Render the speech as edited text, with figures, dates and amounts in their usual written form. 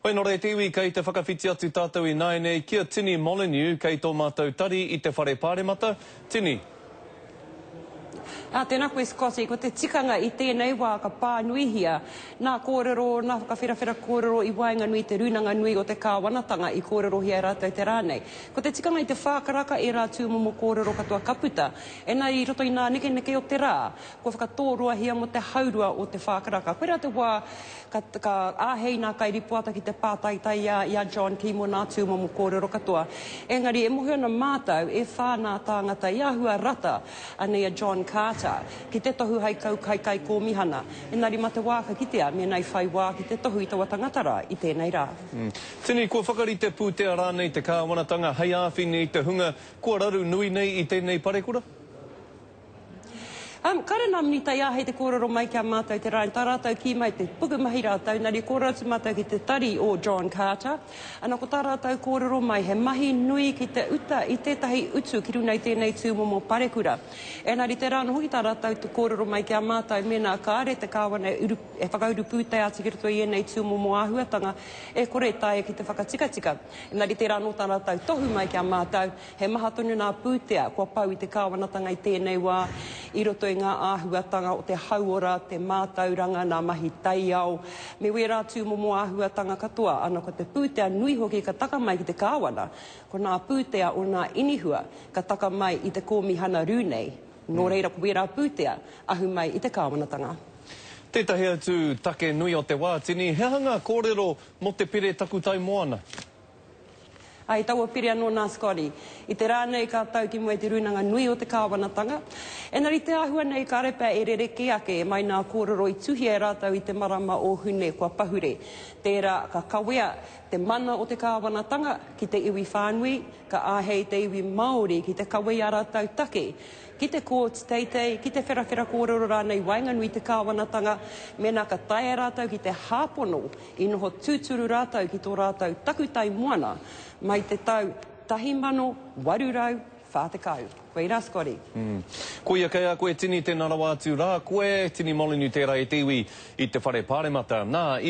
Hoi nō reira te iwi, kei te whakawhiti atu tātou ināianei ki a Tini Molyneux kei tō mātou tari i te Whare Pāremata. Tini. Ā, tēnā koe Scotty, ko te tikanga i tēnei wā ka pānuihia nā kōrero, nā whakawherawhera kōrero i waenganui i te Rūnanga Nui o te Kāwanatanga i kōrerohia e rātou te rā nei. Ko te tikanga i te whākaraka ērā tūmomo kōrero katoa ka puta, engari i roto i nā nekeneke o te rā, kua whakatōroahia mō te haurua o te whākaraka. Koirā te wā Ka, ka āhei nā kairipoata ki te pātaitai i a, i a John Key mō nā tūmomo kōrero katoa. Engari, e mōhio ana mātou, e whā nā tāngata i āhua rata anei a John Carter ki te tohu hei kau kai kaikōmihana. Engari mā te wā ka kitea mēnā i whai wā ki te tohu i taua tangata rā i tēnei rā. Tini, kua whakarite pūtea rānei te kāwanatanga hei āwhina i te hunga kua raru nui nei i tēnei parekura? Um, kare nā Minita i āhei te kōrero mai ki a mātou te rā, tā rātou kī mai te pukumahi rātou, nari kōrero atu mātou ki te tari o John Carter, ana ko tā rātou kōrero mai he mahi nui ki te uta i tētahi utu ki runa i tēnei tūmomo parekura. Engari tērā anō hoki tā rātou te kōrero mai ki a mātou mēnā kāre te Kāwana e uru, e whakauru pūtea atu ki roto i ēnei tūmomo āhuatanga e kore e taea ki te whakatikatika. Engari tērā anō tā rātou tohu mai ki a mātou, He maha tonu nā pūtea kua pau i te kāwanatanga i tēnei wā i roto i ngā āhuatanga o te hauora, te mātauranga, nā mahi taiao, me wērā tūmomo āhuatanga katoa. Ana ko te pūtea nui hoki ka taka mai ki te kāwana, ko nā pūtea o nā inihua ka taka mai i te kōmihana rū nei. Nō reira ko wērā pūtea ahu mai i te kāwanatanga. Tētahi atu take nui o te wā, Tini, he aha ngā kōrero mō te pire takutai moana? Ā, i taua pire anō nā Scotty. I te rā nei ka tau ki mua i te rūnanga nui o te kāwanatanga. Engari te āhua nei kāre pea e rerekē ake mai nā kōrero i tuhia e rātou i te marama o Hune kua pahure. Tērā ka kawea te mana o te kāwanatanga ki te iwi whānui, ka āhei te iwi Māori ki te kawe i ā rātou take ki te kōti teitei, ki te wherawhera kōrero rānei i waenganui i te kāwanatanga, mēnā ka taea rātou ki te hāpono I noho tūturu rātou ki tō rātou takutai moana mai te tau 1840. Koirā, Scotty. Koia kei a koe Tini, tēnā rawa atu rā koe, Tini Molyneux tērā e te iwi i te whare paremata. Nā, i.